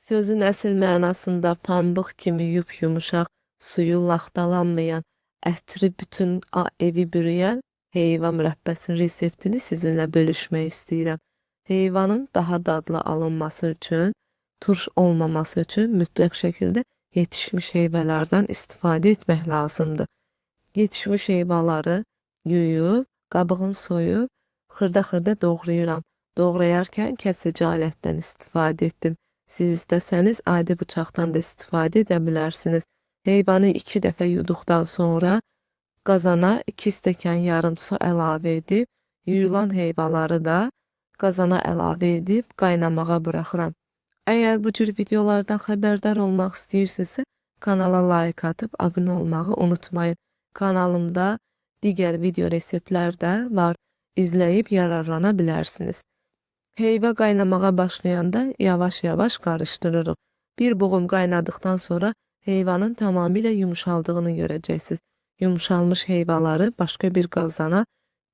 Sözün əsl mənasında pambıq kimi yup-yumuşaq, suyu laxtalanmayan, ətri bütün evi bürüyən heyva mürəbbəsinin reseptini sizinlə bölüşmək istəyirəm. Heyvanın daha dadlı alınması üçün, turş olmaması üçün mütləq şəkildə yetişmiş heyvələrdən istifadə etmək lazımdır. Yetişmiş heyvaları yuyub, qabığını soyub, xırda-xırda doğrayıram. Doğrayarkən kəsici alətdən istifadə etdim. Siz istəsəniz adi bıçaqdan da istifadə edə bilərsiniz. Heyvanı 2 dəfə yuduqdan sonra qazana 2 stəkan yarım su əlavə edib, yuyulan heyvaları da qazana əlavə edib qaynamağa buraxıram. Əgər bu cür videolardan xəbərdar olmaq istəyirsinizsə, kanala like atıb abunə olmağı unutmayın. Kanalımda digər video reseptlər də var. İzləyib yararlana bilərsiniz. Heyva qaynamağa başlayanda yavaş-yavaş qarışdırırıq. Bir buğum qaynadıqdan sonra heyvanın tamamilə yumuşaldığını görəcəksiniz. Yumuşalmış heyvaları başqa bir qazana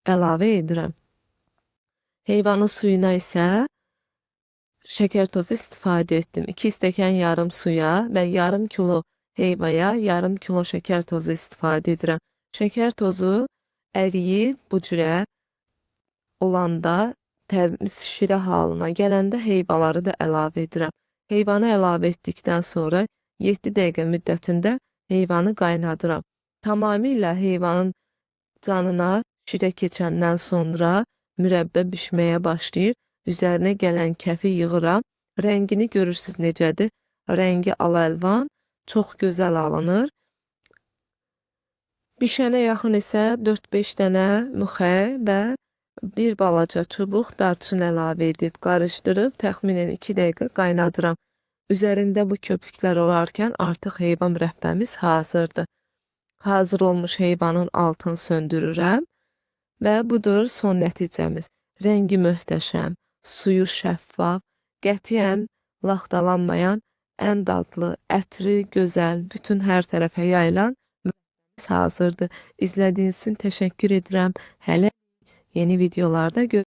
əlavə edirəm. Heyvanın suyuna isə şəkər tozu istifadə etdim. 2 stəkan yarım suya və yarım kilo heyvaya yarım kilo şəkər tozu istifadə edirəm. Şəkər tozu əriyib bu cürə olanda, təmiz şirə halına gələndə heyvaları da əlavə edirəm. Heyvanı əlavə etdikdən sonra 7 dəqiqə müddətində heyvanı qaynadıram. Tamamilə heyvanın canına şirə keçəndən sonra mürəbbə bişməyə başlayır. Üzərinə gələn kəfi yığıram. Rəngini görürsüz necədir? Rəngi al-əlvan, çox gözəl alınır. Bişənə yaxın isə 4-5 dənə müxəy və bir balaca çubuq darçın əlavə edib qarışdırıb təxminən 2 dəqiqə qaynadıram. Üzərində bu köpüklər olarkən artıq heyva mürəbbəmiz hazırdır. Hazır olmuş heyvanın altını söndürürəm və budur son nəticəmiz. Rəngi möhtəşəm, suyu şəffaf, qətiyyən laxtalanmayan, ən dadlı, ətri gözəl, bütün hər tərəfə yayılan mürəbbəmiz hazırdır. İzlədiyiniz üçün təşəkkür edirəm. Hələ yeni videolarda görüşürüz.